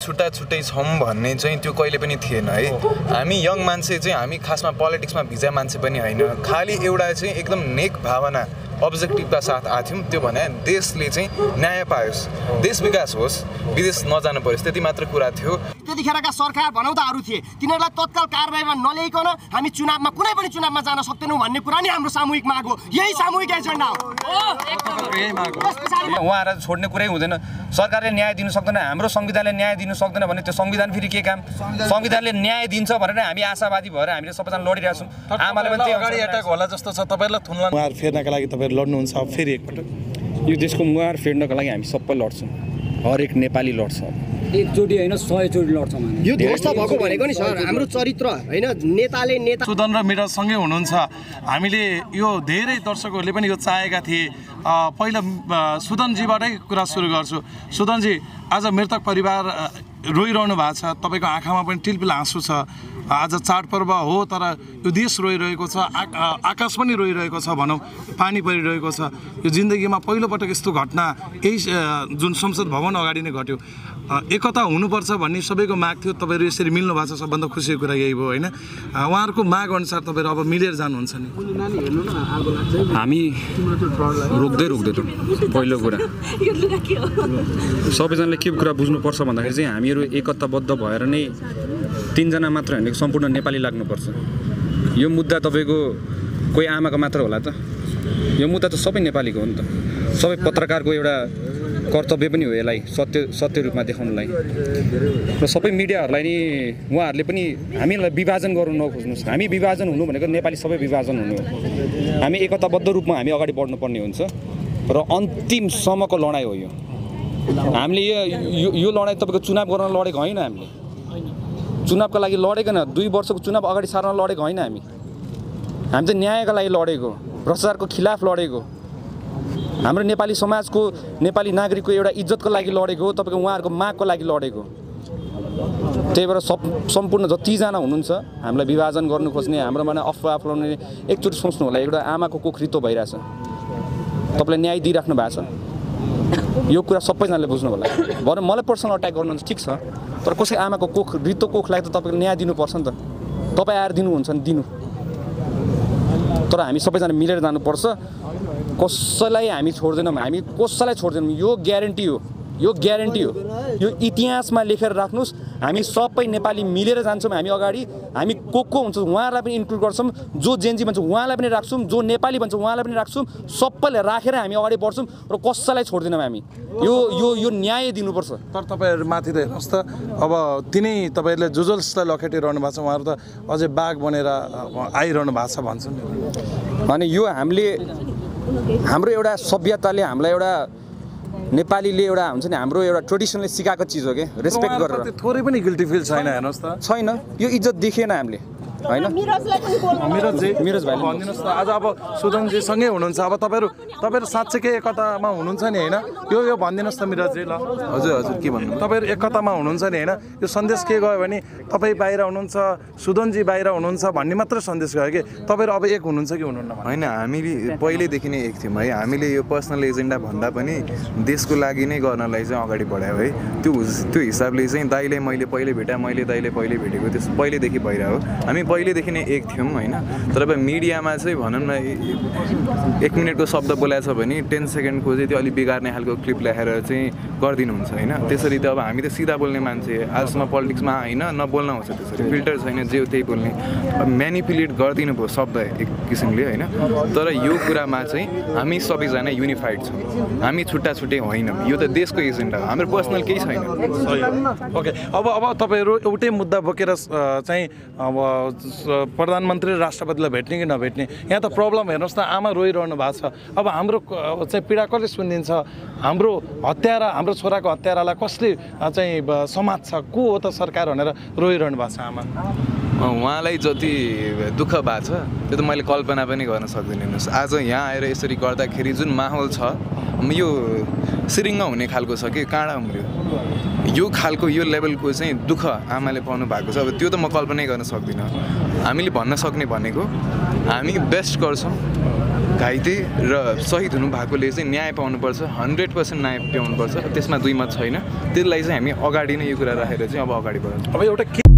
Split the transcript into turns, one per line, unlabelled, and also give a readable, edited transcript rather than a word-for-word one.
छुट्टा छुट्टै छौँ भन्ने चाहिँ त्यो कहिले पनि थिएन है। हामी यङ मान्छे चाहिँ हामी खासमा पोलिटिक्समा भिजा मान्छे पनि होइन, खालि एउटा चाहिँ एकदम नेक भावना अब्जेक्टिभका साथ आथ्यौँ। त्यो भने देशले चाहिँ न्याय पाओस्, देश विकास होस्, विदेश नजानु परोस्, त्यति मात्र कुरा थियो।
त्यतिखेरका सरकार भनौँ त अरू थिए, तिनीहरूलाई तत्काल कारबाहीमा नल्याइकन हामी चुनावमा कुनै पनि चुनावमा जान सक्दैनौँ भन्ने कुरा नि हाम्रो सामूहिक माग हो। यही सामूहिक एजेन्डा हो।
उहाँहरूलाई छोड्ने कुरै हुँदैन। सरकारले न्याय दिनु सक्दैन, हाम्रो संविधानले न्याय दिनु सक्दैन भने त्यो संविधान फेरि के काम? संविधानले न्याय दिन्छ भनेर हामी आशावादी भएर हामीले सबैजना लडिरहेका छौँ। आमाले पनि
अगाडि एट्याक होला जस्तो छ, तपाईँलाई थुन्ला मुहार फेर्नका लागि तपाईँ लड्नुहुन्छ फेरि एकपटक?
यो देशको मुहार फेर्नको लागि हामी सबै लड्छौँ, हरेक नेपाली लड्छ।
एकचोटि होइन 100 चोटि लड्छौँ हामी।
यो ध्वस्त भएको भनेको नि सर हाम्रो चरित्र होइन, नेताले नेता
सुदन र मिराज सँगै हुनुहुन्छ। हामीले यो धेरै दर्शकहरूले पनि यो चाहेका थिए। पहिला सुदनजीबाटै कुरा सुरु गर्छु। सुदनजी, आज मृतक परिवार रोइरहनु भएको छ, तपाईँको आँखामा पनि टिलपिल आँसु छ। आज चाडपर्व हो तर यो देश रोइरहेको छ, आकाश पनि रोइरहेको छ भनौँ, पानी परिरहेको छ। यो जिन्दगीमा पहिलोपटक यस्तो घटना यही जुन संसद भवन अगाडि नै घट्यो। एकता हुनुपर्छ भन्ने सबैको माग थियो, तपाईँहरू यसरी मिल्नु भएको छ, सबभन्दा खुसीको कुरा यही भयो होइन? उहाँहरूको माग अनुसार तपाईँहरू अब मिलेर जानुहुन्छ नि?
हामी रोक्दैनौँ। पहिलो कुरा सबैजनाले के कुरा बुझ्नुपर्छ भन्दाखेरि चाहिँ हामीहरू एकताबद्ध भएर नै तीनजना मात्र होइन, सम्पूर्ण नेपाली लाग्नुपर्छ। यो मुद्दा तपाईँको कोही आमाको मात्र होला त? यो मुद्दा त सबै नेपालीको हो नि त। सबै पत्रकारको एउटा कर्तव्य पनि हो यसलाई सत्य रूपमा देखाउनलाई। र सबै मिडियाहरूलाई नि उहाँहरूले पनि हामीलाई विभाजन गर्नु नखोज्नुहोस्। हामी विभाजन हुनु भनेको नेपाली सबै विभाजन हुनु हो। हामी एकताबद्ध रूपमा हामी अगाडि बढ्नुपर्ने हुन्छ र अन्तिमसम्मको लडाइँ हो यो। हामीले यो लडाइँ तपाईँको चुनाव गर्न लडेको होइन, हामीले चुनावको लागि लडेको न, 2 वर्षको चुनाव अगाडि सार्न लडेको होइन। हामी चाहिँ न्यायको लागि लडेको, भ्रष्टाचारको खिलाफ लडेको, हाम्रो नेपाली समाजको नेपाली नागरिकको एउटा इज्जतको लागि लडेको हो, तपाईँको उहाँहरूको मागको लागि लडेको। त्यही भएर सम्पूर्ण जतिजना हुनुहुन्छ हामीलाई विभाजन गर्नु खोज्ने, हाम्रोमा अफवाह फैलाउने, एकचोटि सोच्नु होला। एउटा आमाको कोख रित्तो भइरहेछ, तपाईँलाई न्याय दिइराख्नु भएको छ, यो कुरा सबैजनाले बुझ्नु होला। भरे मलाई पर्सनल अट्याक गर्नुहुन्छ ठिक छ, तर कसै आमाको कोख रित्तो कोखलाई त तपाईँले न्याय दिनुपर्छ नि त। तपाईँ आएर दिनुहुन्छ नि दिनु, तर हामी सबैजना मिलेर जानुपर्छ। कसैलाई हामी छोड्दैनौँ, हामी कसैलाई छोड्दैनौँ। यो ग्यारेन्टी हो, यो ग्यारेन्टी हो। यो इतिहासमा लेखेर राख्नुहोस्। हामी सबै नेपाली मिलेर जान्छौँ हामी अगाडि। हामी को हुन्छ उहाँहरूलाई पनि इन्क्लुड गर्छौँ, जो जेन्जी भन्छ उहाँलाई पनि राख्छौँ, जो नेपाली भन्छ उहाँलाई पनि राख्छौँ। सबैले राखेर हामी अगाडि बढ्छौँ र कसैलाई छोड्दैनौँ हामी। यो न्याय दिनुपर्छ।
तर तपाईँहरू माथि त हेर्नुहोस् त, अब तिनै तपाईँहरूले जुजल्सलाई लखेटिरहनु भएको छ, उहाँहरू त अझै बाघ बनेर आइरहनु भएको छ भन्छ नि।
अनि यो हाम्रो एउटा सभ्यताले हामीलाई एउटा नेपालीले एउटा हुन्छ नि हाम्रो एउटा ट्रेडिसनले सिकाएको चिज हो कि रेस्पेक्ट गरेर।
थोरै पनि गिल्टी फिल छैन हेर्नुहोस् त?
छैन, यो इज्जत देखेन हामीले हैन।
मिरज भाइ भनिदिनुहोस् त, आज अब सुदनजी सँगै हुनुहुन्छ, अब तपाईँहरू साँच्चैकै एकतामा हुनुहुन्छ नि होइन? यो भनिदिनुहोस् त मिरजजी। ल
हजुर के भन्नु?
तपाईँहरू एकतामा हुनुहुन्छ नि होइन? यो सन्देश के गयो भने तपाईँ बाहिर हुनुहुन्छ, सुदनजी बाहिर हुनुहुन्छ भन्ने मात्र सन्देश गयो कि तपाईँहरू अब एक हुनुहुन्छ कि हुनुहुन्न?
होइन, हामीले पहिल्यैदेखि नै एक थियौँ है। हामीले यो पर्सनल एजेन्डा भन्दा पनि देशको लागि नै गर्नलाई चाहिँ अगाडि बढायो है। त्यो हिसाबले चाहिँ दाइले मैले पहिले भेटाएँ, मैले दाइले पहिले भेटेको, त्यस पहिल्यैदेखि भइरहेको। हामी पहिल्यैदेखि नै एक थियौँ होइन। तर अब मिडियामा चाहिँ भनौँ न 1 मिनटको शब्द बोलाएको छ भने 10 सेकेन्डको चाहिँ त्यो अलिक बिगार्ने खालको क्लिप ल्याएर चाहिँ गरिदिनुहुन्छ होइन। त्यसरी त अब हामी त सिधा बोल्ने मान्छे, आजसम्म पोलिटिक्समा होइन नबोल्न आउँछ, त्यसरी फिल्टर छैन, जे त्यही बोल्ने। अब म्यानिपुलेट गरिदिनु भयो शब्द एक किसिमले होइन। तर यो कुरामा चाहिँ हामी सबैजना युनिफाइड छौँ, हामी छुट्टा छुट्टै होइनौँ। यो त देशको एजेन्डा हो, हाम्रो पर्सनल केही छैन।
ओके, अब तपाईँहरू एउटै मुद्दा बोकेर चाहिँ अब प्रधानमन्त्री र राष्ट्रपतिलाई भेट्ने कि नभेट्ने, यहाँ त प्रब्लम हेर्नुहोस् त, आमा रोइरहनु भएको छ। अब हाम्रो चाहिँ पीडा कसले सुनिदिन्छ? हाम्रो हत्यारा, हाम्रो छोराको हत्यारालाई कसले चाहिँ समात्छ? को हो त सरकार भनेर रोइरहनु भएको छ आमा?
उहाँलाई जति दुःख भएको छ त्यो त मैले कल्पना पनि गर्न सक्दिनँ। हेर्नुहोस् आज यहाँ आएर यसरी गर्दाखेरि जुन माहौल छ, यो सिरिङ्ग हुने खालको छ कि काँडा उम्रियो, यो खालको यो लेभलको चाहिँ दुःख आमाले पाउनु भएको छ। अब त्यो त म कल्पनै गर्न सक्दिनँ। हामीले भन्न सक्ने भनेको हामी बेस्ट गर्छौँ, घाइते र शहीद हुनु भएकोले चाहिँ न्याय पाउनुपर्छ 100% न्याय पाउनुपर्छ त्यसमा दुई मत छैन त्यसलाई चाहिँ हामी अगाडि नै यो कुरा राखेर चाहिँ अब अगाडि बढाउँछौँ
अब एउटा के